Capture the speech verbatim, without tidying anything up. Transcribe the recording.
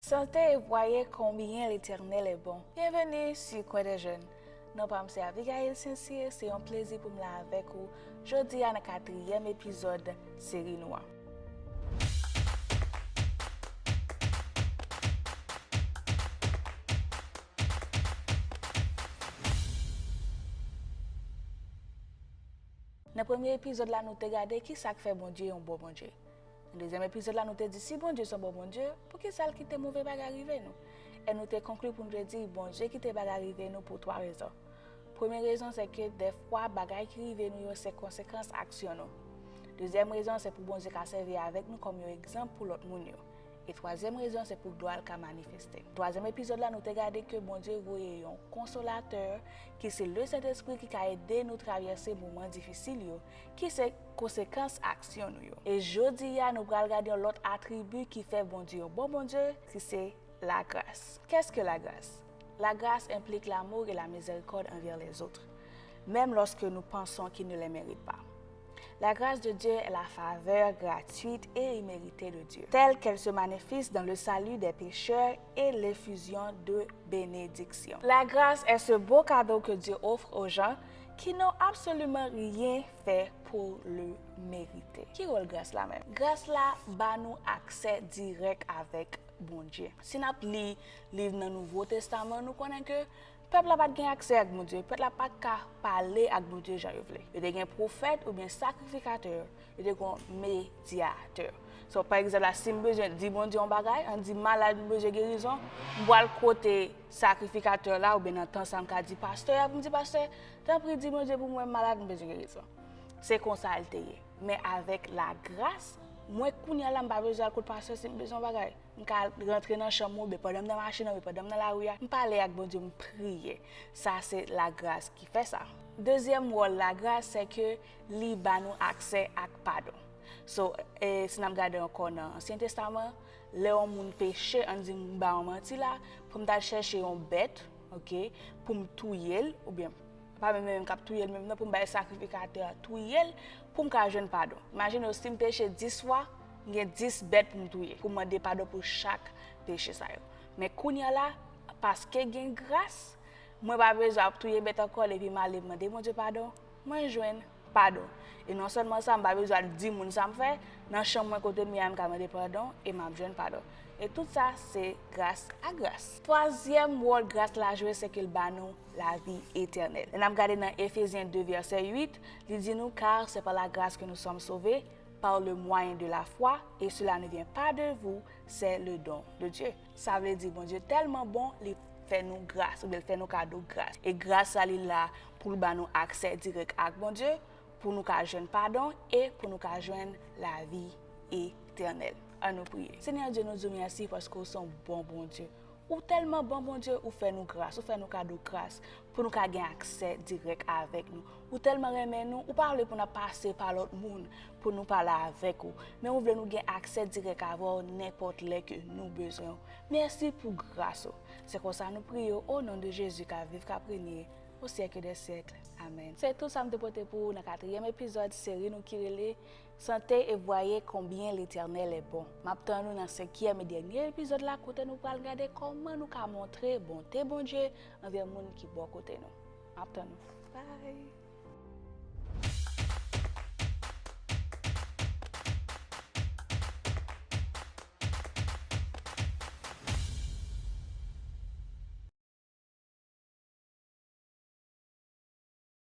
Sentez et voyez combien l'Éternel est bon. Bienvenue sur Coin des Jeunes. Non pa m se Abigail Saint-Cyr, se yon plezi pou m la avèk ou jodi a nan katriyèm epizòd seri nou an. Nan premye epizòd la, nou te gade ki sa k fè Bondye yon bon Bondye. Nan dezyèm epizòd la, nou te di si Bondye se yon bon Bondye, poukisa l kite move bagay rive nou? E nou te konkli pou nou te di Bondye kite bagay rive nou pou twa rezon. Premye rezon se ke dèfwa bagay ki rive nou yo se konsekans aksyon nou. Dezyèm rezon se pou Bondye ka sèvi avèk nou kòm yon egzanp pou lòt moun yo. E twazyèm rezon se pou glwa l ka manifeste. Twazyèm epizòd la, nou te gade ke Bondye voye yon konsolatè ki se Lesentespri ki ka ede nou travèse moman difisil yo, ki se konsekans aksyon nou yo. E jodi a, nou pral gade yon lòt atribi ki fè Bondye yon bon Bondye, ki se lagras. Qu'est-ce que la grâce? La grâce implique l'amour et la miséricorde envers les autres, même lorsque nous pensons qu'ils ne les méritent pas. La grâce de Dieu est la faveur gratuite et imméritée de Dieu, telle qu'elle se manifeste dans le salut des pécheurs et l'effusion de bénédictions. La grâce est ce beau cadeau que Dieu offre aux gens qui n'ont absolument rien fait pour le mériter. Ki wòl gras la menm? Gras la ba nou aksè dirèk avèk Bondye. Si n ap li liv nan Nouvo Testaman, nou konnen ke pèp la pa t gen aksè ak Bondye. Pèp la pa t ka pale ak Bondye jan yo vle. Yo te gen pwofèt oubyen sakrifikatè. Yo te gen yon medyatè. So, pa egzanp la, si m bezwen di Bondye yon bagay, ann di malad m bezwen gerizon, m pral kote sakrifikatè la oubyen nan tan sa m ka di pastè a pou m di pastè, tanpri di Bondye pou mwen m malad, m bezwen gerizon. Se konsa l te ye. Men avèk lagras, mwen kounye a la m pa bezwen al kot pastè si m bezwen yon bagay. M ka rantre nan chanm mwen oubyen pandan m nan machin nan oubyen pandan m nan lari a, m pale ak Bondye, m priye. Sa se lagras ki fè sa. Dezyèm wòl lagras se ke li ba nou aksè ak padon. So, e, si n ap gade ankò nan Ansyen Testaman, lè yon moun peche, ann di m ba yon manti la, pou m t al chèche yon bèt, oke, pou m touye l, oubyen pa menm menm k ap touye l menm non, pou m bay sakrifikatè a touye l, pou m ka jwenn padon. Imajine w, si m peche dis fwa, m gen dis bèt pou m touye, pou m mande padon pou chak peche sa yo. Men kounye a la, paske gen gras, mwen pa bezwen ap touye bèt ankò, epi m ale mande Bondye padon, mwen jwenn padon. E non sèlman sa, m pa bezwen al di moun sa m fè, nan chanm mwen kote m ye a, m ka mande padon, e m ap jwenn padon. E tout sa, se gras a gras. Twazyèm wòl gras la jwe, se ke l ba nou lavi etènèl. Lè n ap gade nan Efezyen de vèsè uit, li di nou, car c'est par la grâce que nous sommes sauvés, par le moyen de la foi, et cela ne vient pas de vous, c'est le don de Dieu. Sa vle di Bondye tèlman bon, li fè nou gras, oubyen l fè nou kado gras. E gras la, li la pou l ba nou aksè dirèk ak Bondye, pou nou ka jwenn padon e pou nou ka jwenn lavi etènèl. Ann nou priye. Senyè Dye, nou di w mèsi paske w se yon bon Bondye. Ou tèlman bon, Bondye, ou fè nou gras, ou fè nou kado gras pou nou ka gen aksè dirèk avèk nou. Ou tèlman renmen nou, ou pa vle pou n ap pase pa lòt moun pou nou pale avèk ou, men ou vle nou gen aksè dirèk avè w nenpòt lè ke nou bezwen w. Mèsi pou gras ou. Se konsa nou priye w, o non de Jezi k ap viv, k ap renye au siècle des siècles. Amèn. Se tout sa m te pote pou ou nan katriyèm epizòd seri nou ki rele Sentez et voyez combien l'Éternel est bon. M ap tann ou nan senkyèm e dènye epizòd la, kote nou pral gade kòman nou ka montre bonte Bondye anvè moun ki bò kote nou. M ap tann ou. Bye!